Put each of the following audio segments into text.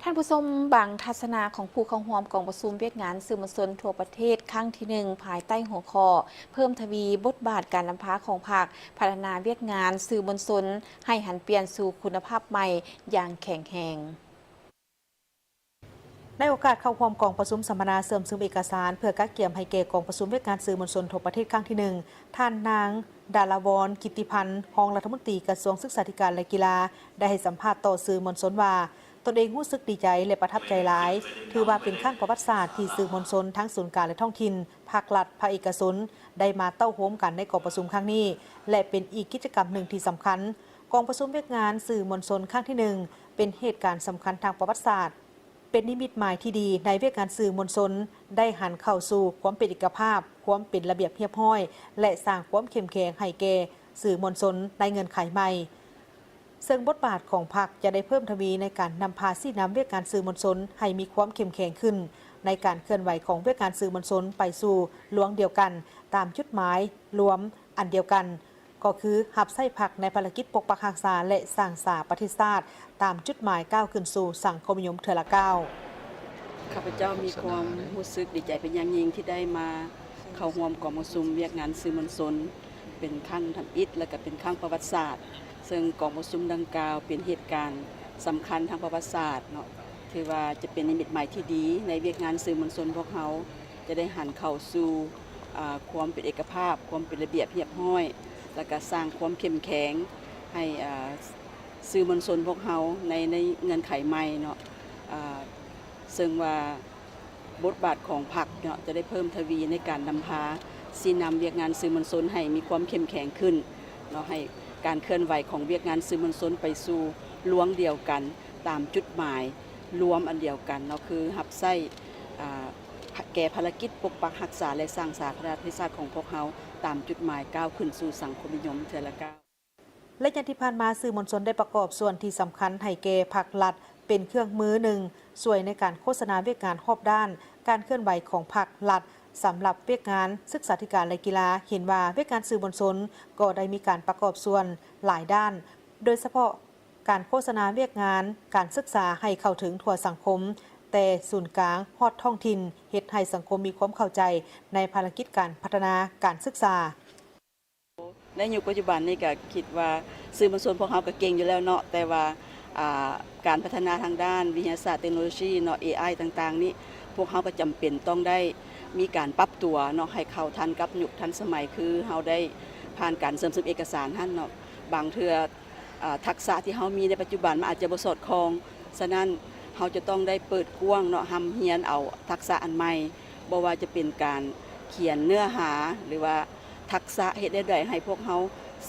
ທ່ານຜູ້ຊົມ, ບັງທັດສະນະຂອງຜູ້ເຂົ້າຮ່ວມກອງປະຊຸມວຽກງານສື່ມວນຊົນທົ່ວປະເທດຄັ້ງທີໜຶ່ງ ພາຍໃຕ້ຫົວຂໍ້ ເພີ່ມທະວີບົດບາດການນຳພາຂອງພັກ, ພັດທະນາວຽກງານສື່ມວນຊົນໃຫ້ຫັນປ່ຽນສູ່ຄຸນນະພາບໃໝ່ຢ່າງແຂງແຮງ. ໃນໂອກາດເຂົ້າຮ່ວມກອງປະຊຸມສຳມະນາເຊື່ອມຊຶມເອກະສານ ເພື່ອກະກຽມໃຫ້ແກ່ກອງປະຊຸມວຽກງານສື່ມວນຊົນທົ່ວປະເທດຄັ້ງທີໜຶ່ງ, ທ່ານນາງ ດາລາວອນ ກິດຕິພັນ ຮອງລັດຖະມົນຕີກະຊວງສຶກສາທິການ ແລະ ກິລາ ໄດ້ໃຫ້ສຳພາດຕໍ່ສື່ມວນຊົນວ່າ ຕົນເອງຮູ້ສຶກດີໃຈ ແລະ ປະທັບໃຈຫຼາຍ, ຖືວ່າເປັນຄັ້ງປະຫວັດສາດທີ່ສື່ມວນຊົນທັງສູນກາງ ແລະ ທ້ອງຖິ່ນ, ພາກລັດ, ພາກເອກະຊົນ ໄດ້ມາເຕົ້າໂຮມກັນໃນກອງປະຊຸມຄັ້ງນີ້ ແລະ ເປັນອີກກິດຈະກຳໜຶ່ງທີ່ສຳຄັນ. ກອງປະຊຸມວຽກງານສື່ມວນຊົນຄັ້ງທີໜຶ່ງ ເປັນເຫດການສຳຄັນທາງປະຫວັດສາດ, ເປັນນິມິດໝາຍທີ່ດີໃນວຽກງານສື່ມວນຊົນ ໄດ້ຫັນເຂົ້າສູ່ຄວາມເປັນເອກະພາບ, ຄວາມເປັນລະບຽບຮຽບຮ້ອຍ ແລະ ສ້າງຄວາມເຂັ້ມແຂງໃຫ້ແກ່ສື່ມວນຊົນໃນເງື່ອນໄຂໃໝ່. ເຊິ່ງບົດບາດຂອງພັກຈະໄດ້ເພີ່ມທະວີໃນການນຳພາຊີ້ນຳວຽກງານສື່ມວນຊົນໃຫ້ມີຄວາມເຂັ້ມແຂງຂຶ້ນ, ໃນການເຄື່ອນໄຫວຂອງວຽກງານສື່ມວນຊົນໄປສູ່ລວງດຽວກັນ, ຕາມຈຸດໝາຍລວມອັນດຽວກັນ, ກໍຄືຮັບໃຊ້ພັກໃນພາລະກິດປົກປັກຮັກສາ ແລະ ສ້າງສາປະເທດຊາດ ຕາມຈຸດໝາຍກ້າວຂຶ້ນສູ່ສັງຄົມນິຍົມເທື່ອລະກ້າວ. ຂ້າພະເຈົ້າມີຄວາມຮູ້ສຶກດີໃຈເປັນຢ່າງຍິ່ງທີ່ໄດ້ມາເຂົ້າຮ່ວມກອງປະຊຸມວຽກງານສື່ມວນຊົນ ເປັນຄັ້ງທຳອິດ ແລະ ກະເປັນຄັ້ງປະຫວັດສາດ, ເຊິ່ງກອງປະຊຸມດັ່ງກ່າວເປັນເຫດການສຳຄັນທາງປະຫວັດສາດເນາະ, ຖືວ່າຈະເປັນນິມິດໝາຍທີ່ດີໃນວຽກງານສື່ມວນຊົນພວກເຮົາ ຈະໄດ້ຫັນເຂົ້າສູ່ ອາ ຄວາມເປັນເອກະພາບ, ຄວາມເປັນລະບຽບຮຽບຮ້ອຍ ແລະ ກະສ້າງຄວາມເຂັ້ມແຂງໃຫ້ ອາ ສື່ມວນຊົນພວກເຮົາໃນ ໃນເງື່ອນໄຂໃໝ່ເນາະ, ອາ ເຊິ່ງວ່າ ບົດບາດຂອງພັກເນາະ ຈະໄດ້ເພີ່ມທະວີໃນການນຳພາຊີ້ນຳວຽກງານສື່ມວນຊົນໃຫ້ມີຄວາມເຂັ້ມແຂງຂຶ້ນເນາະ, ໃຫ້ການເຄື່ອນໄຫວຂອງວຽກງານສື່ມວນຊົນໄປສູ່ລວງດຽວກັນ ຕາມຈຸດໝາຍລວມອັນດຽວກັນເນາະ, ຄືຮັບໃຊ້ ອາ ແກ່ພາລະກິດປົກປັກຮັກສາ ແລະ ສ້າງສາປະເທດຊາດຂອງພວກເຮົາ ຕາມຈຸດໝາຍກ້າວຂຶ້ນສູ່ສັງຄົມນິຍົມເທື່ອລະກ້າວ. ໄລຍະທີ່ຜ່ານມາ, ສື່ມວນຊົນໄດ້ປະກອບສ່ວນທີ່ສຳຄັນໃຫ້ແກ່ພັກລັດ ເປັນເຄື່ອງມືໜຶ່ງຊ່ວຍໃນການໂຄສະນາວຽກງານຮອບດ້ານການເຄື່ອນໄຫວຂອງພັກລັດ. ສຳລັບວຽກງານສຶກສາທິການ ແລະ ກິລາ, ເຫັນວ່າວຽກງານສື່ມວນຊົນກໍໄດ້ມີການປະກອບສ່ວນຫຼາຍດ້ານ, ໂດຍສະເພາະການໂຄສະນາວຽກງານການສຶກສາໃຫ້ເຂົ້າເຖິງທົ່ວສັງຄົມ, ແຕ່ສູນກາງຮອດທ້ອງຖິ່ນ, ເຮັດໃຫ້ສັງຄົມມີຄວາມເຂົ້າໃຈໃນພາລະກິດການພັດທະນາການສຶກສາ. ໃນຍຸກປັດຈຸບັນນີ້ກະຄິດວ່າສື່ມວນຊົນພວກເຮົາກະເກັ່ງຢູ່ແລ້ວເນາະ, ແຕ່ວ່າ ອາ ການພັດທະນາທາງດ້ານວິທະຍາສາດເຕັກໂນໂລຊີເນາະ, ເອໄອ ຕ່າງໆນີ້ ພວກເຮົາກະຈຳເປັນຕ້ອງໄດ້ມີການປັບຕົວເນາະ ໃຫ້ເຂົ້າທັນກັບຍຸກທັນສະໄໝ, ຄືເຮົາໄດ້ຜ່ານການເຊື່ອມຊຶມເອກະສານຫັ້ນເນາະ, ບາງເທື່ອ ອາ ທັກສະທີ່ເຮົາມີໃນປັດຈຸບັນມັນອາດຈະບໍ່ສອດຄ່ອງ. ສະນັ້ນ ເຮົາຈະຕ້ອງໄດ້ເປີດກວ້າງເນາະ, ຮ່ຳຮຽນເອົາທັກສະອັນໃໝ່, ບໍ່ວ່າຈະເປັນການຂຽນເນື້ອຫາ ຫຼືວ່າທັກສະເຮັດແນວໃດໃຫ້ພວກເຮົາ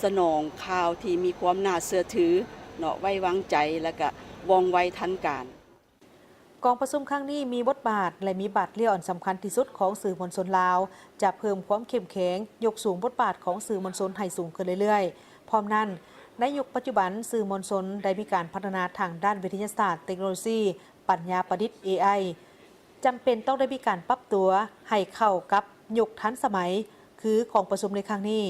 ສະໜອງຂ່າວທີ່ມີຄວາມໜ້າເຊື່ອຖືເນາະ, ໄວ້ວາງໃຈ ແລະ ກະວ່ອງໄວທັນການ. ກອງປະຊຸມຄັ້ງນີ້ມີບົດບາດ ແລະ ມີບາດລ້ຽວອັນສຳຄັນທີ່ສຸດຂອງສື່ມວນຊົນລາວ ຈະເພີ່ມຄວາມເຂັ້ມແຂງ, ຍົກສູງບົດບາດຂອງສື່ມວນຊົນໃຫ້ສູງຂຶ້ນເລື້ອຍໆ. ພ້ອມນັ້ນ, ໃນຍຸກປັດຈຸບັນ, ສື່ມວນຊົນໄດ້ມີການພັດທະນາທາງດ້ານວິທະຍາສາດ, ເຕັກໂນໂລຊີ, ປັນຍາປະດິດ, ເອໄອ, ຈຳເປັນຕ້ອງໄດ້ມີການປັບຕົວໃຫ້ເຂົ້າກັບຍຸກທັນສະໄໝ, ຄືກອງປະຊຸມໃນຄັ້ງນີ້.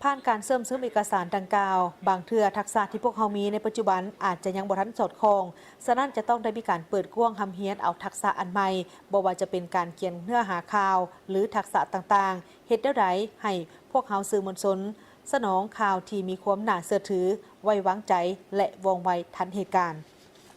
ຜ່ານການເຊື່ອມຊຶມເອກະສານດັ່ງກ່າວ, ບາງເທື່ອທັກສະທີ່ພວກເຮົາມີໃນປັດຈຸບັນອາດຈະຍັງບໍ່ທັນສອດຄ່ອງ, ສະນັ້ນຈະຕ້ອງໄດ້ມີການເປີດກວ້າງຮ່ຳຮຽນເອົາທັກສະອັນໃໝ່, ບໍ່ວ່າຈະເປັນການຂຽນເນື້ອຫາຂ່າວ ຫຼື ທັກສະຕ່າງໆ, ເຮັດແນວໃດໃຫ້ພວກເຮົາສື່ມວນຊົນສະໜອງຂ່າວທີ່ມີຄວາມໜ້າເຊື່ອຖື, ໄວ້ວາງໃຈ ແລະ ວ່ອງໄວທັນເຫດການ.